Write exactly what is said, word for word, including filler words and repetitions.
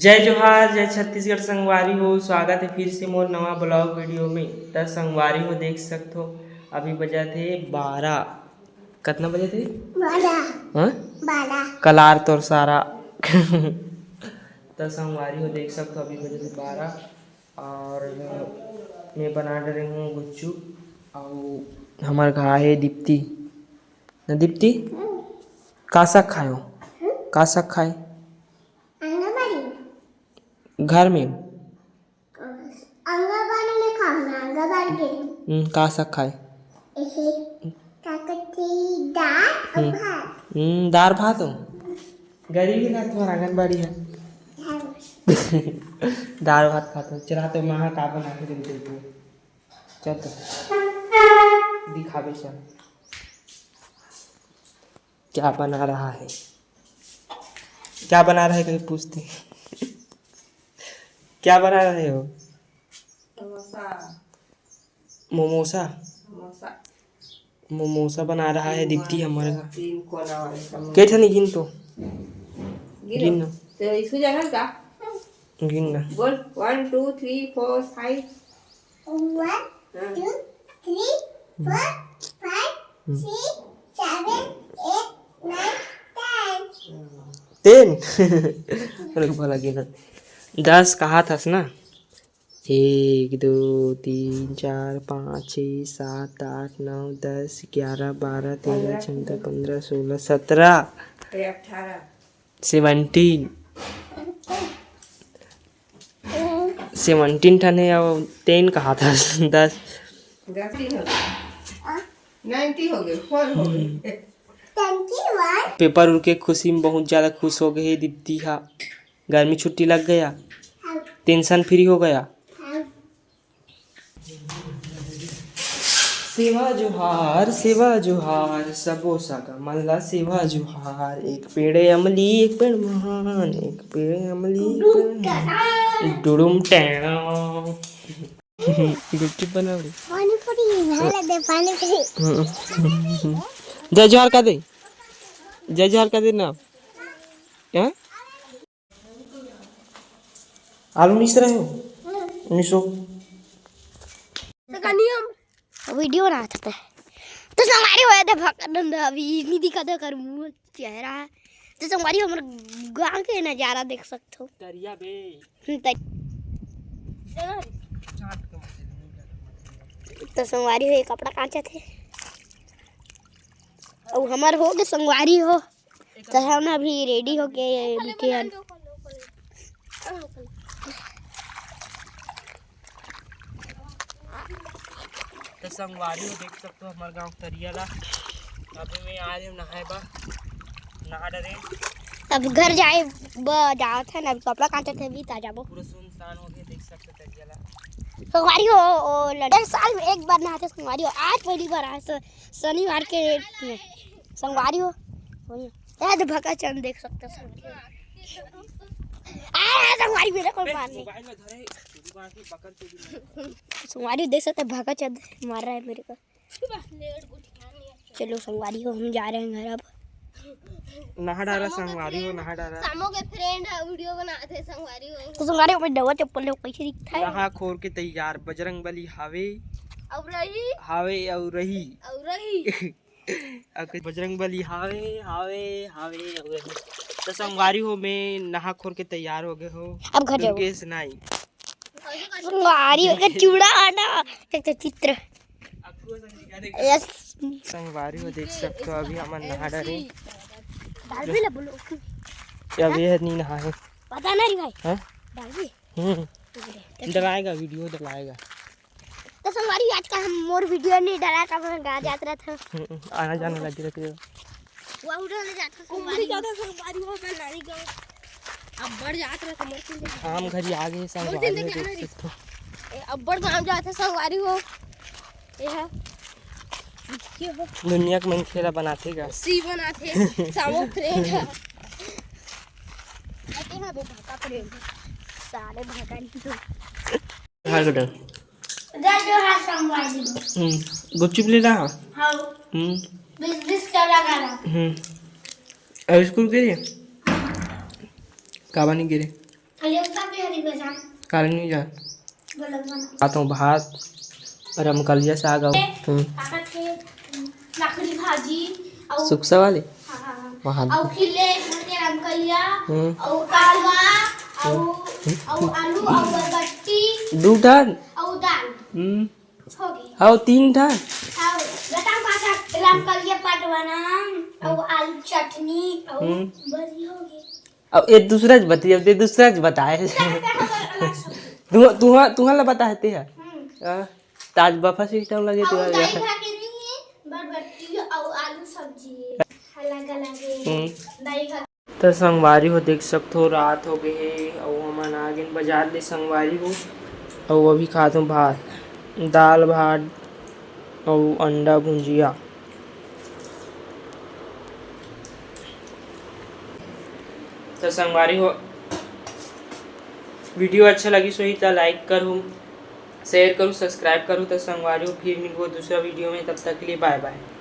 जय जोहार, जय छत्तीसगढ़ संगवारी हो, स्वागत हे फिर से मोर नवा vlog video में। त संगवारी हो, देख सकथो, अभी बजत हे बारह। कतना बजत हे? बारह। हाँ? बारह। कलार तोर सारा। त संगवारी हो, देख सकथो, अभी बजत हे बारह और मैं बना डरे हूँ गुपचुप। अउ हमर गा हे दीप्ति। न दीप्ति? का साग खायो? का साग खाए? आंगनबाड़ी। घर में? आंगनबाड़ी में खाऊंगा, आंगनबाड़ी के दिन। हम्म, का साग खाए? ऐसे, का कहते, दाल और हम्म। भात। हम्म, दाल भात हो? गरीब ही ना तुम्हारा आंगनबाड़ी है। हाँ। दाल भात खाते हो। चला तो माँ का बना के दे दे। चल तो। दिखावे चल। क्या बना रहा है? क्या बना रहा है, कभी पूछते। क्या बना रहे हो? समोसा। मोमोसा? समोसा। मोमोसा बना रहा है दीप्ति हमर का। तीन कोना वाले समोसा। के ठन गिन तो? गिनो। गिन ना। तो इसको जाना का? गिन ना। बोल, one, two, three, four, five। One, हाँ। Two, three, four, five, हम्म। Six, seven, eight, nine, ten। Ten? रुक, भला गिन। दस कहा थस ना? एक, दो, तीन, चार, पाँच, छः, सात, आठ, नौ, दस, ग्यारह, बारह, तेरह, चौदह, पन्द्रह, सोलह, सत्रह। ए, अठारह। Seventeen। Seventeen ठन हे, अउ ten कहा थस, दस। गलती हो गई। Ninety हो गए, four हो गए। Paper उर के खुशी में बहुत ज्यादा खुश हो गए हे दीप्ति हा। गर्मी छुट्टी लग गया, tension free हो गया। सेवा जोहार, सेवा जोहार, सबो सगा मन ला सेवा जोहार। एक पेड़ अमली, एक पेड़ महान, एक पेड़ अमली, एक पेड़ महान। डुडुम टैं। गुपचुप बनाओ रे। पानी पूरी, मला दे पानी पूरी। हम्म। जय जोहार का दे, जय जोहार का दे ना। हैं? आलू मिस रहे हो? मिसो। तो कनियम। Video ना आता है। तो संगवारी हो, ये दे भकन अभी नहीं दिखा दे कर मुंह चेहरा। तो संगवारी हो, हमर गांव के नजारा देख सकथो। तरिया बे। हम्म, तरि- तो संगवारी हो, ये कपड़ा कांचत हे। अउ हमर हो के संगवारी हो। तो हम अभी ready होके बैठे हन। तो संगवारी हो, देख सकथो हमर गांव तरिया ला। अभी मैं आ रहे हूँ नहाए बर, नहा डरे। अब घर जाए ब-, जावत हन, अभी कपड़ा कांचत हे, अभी ता जाबो। पूरा सुनसान हो गया, देख सकथो तरिया ला। संगवारी हो, ओ लड़े साल में एक बार नहाथे संगवारी हो, आज पहली बार आए, स-, शनिवार के संगवारी हो। ए दे भकाचंद देख सकथो संगवारी हो। आ, संगवारी मेरे को मारने। संगवारी देख सकथो भकाचंद मार रहा है मेरे को। चलो संगवारी हो, हम जा रहे हैं घर अब। नहा डारा संगवारी हो, नहा डारा। सामो के friend है, video बनाथे संगवारी हो। तो संगवारी हो, मैं नवा चप्पल ले कैसे दिखता है? नहा खोर के तैयार, बजरंग बली हावे। अउ रही। हावे अउ रही। अउ रही। अउ कुछ बजरंग बली हावे, हावे, हावे, अउ रही। तो संगवारी हो, मैं नहा खोर के तैयार हो गए हो। अब घर जाओ। दुर्गेश नाई। संगवारी हो के चूड़ा आना, एक तो चित्र। Yes। संगवारी हो देख सकथो, अभी हमन नहा डरे। डालबी ला बोलो। अभी ये नी नहा हे। पता नहीं भाई। हाँ? डालबी। हम्म। डलाएगा, video डलाएगा। तो संगवारी आज का हम मोर video नहीं डाला, तब हम गा जात रहा था। हम्म, आना जाना लगी रहती है। वो उड़े ले जात कुमरी संगवारी। जाता संगवारी हो, मैं नानी गाँव। अब बढ़ जात रहा था, मर के। हम घर ही आ गए संगवारी हो, देख सकथो। ए, अब्बड़ गाँव जात हे संगवारी हो। ए हा। ये हो। दुनिया के मनखे ला बनाथे गा। सी बनाथे, सामो friend है। अरे हाँ बे, भाका friend। साले भाका नहीं तो। हाय बेटा। जय जोहार संगवारी। हम्म, गुपचुप ले रहा? हाँ। हम्म। बीस बीस का लगा रहा। हम्म। अब स्कूल गए? काबा नहीं गिरे? काली नहीं जा। बोलो, बोलो। खात हूँ भात, रमकलिया साग अउ, हम्म। काका के लकड़ी भाजी, अउ सुकसा वाले? हाँ, हाँ, हाँ। वहाँ। अउ खिले के रमकलिया, हम्म। अउ कलवा, अउ, हम्म। अउ आलू, अउ बरबट्टी। दू ठन? अउ दाल। हम्म। हो गई। अउ तीन ठन? हाँ, बताओ काका, रमकलिया पटवना, अउ आलू चटनी, अउ हम्म। बरी हो गई। अब ये दूसरा ज बतिया, ये दूसरा ज बताए। तुहा, तुहा, तुहा ला बताए ते हा। हम्म। हाँ, ताज बफा सिस्टम लगे अउ तुहा। दही खा के नहीं है, बरबट्टी अउ आलू सब्जी है। अलग अलग है। हम्म। दही खा त संगवारी हो, देख सकथो, रात हो गए हे अउ हमन आ गेन बाजार ले संगवारी हो। अउ अभी खात हूँ भात, दाल भात अउ अंडा भुंजिया। त संगवारी हो, वीडियो अच्छा लगिस होही त like करू, share करू, subscribe करू। त संगवारी हो, फिर मिलबो दूसरा वीडियो में, तब तक के लिए bye bye।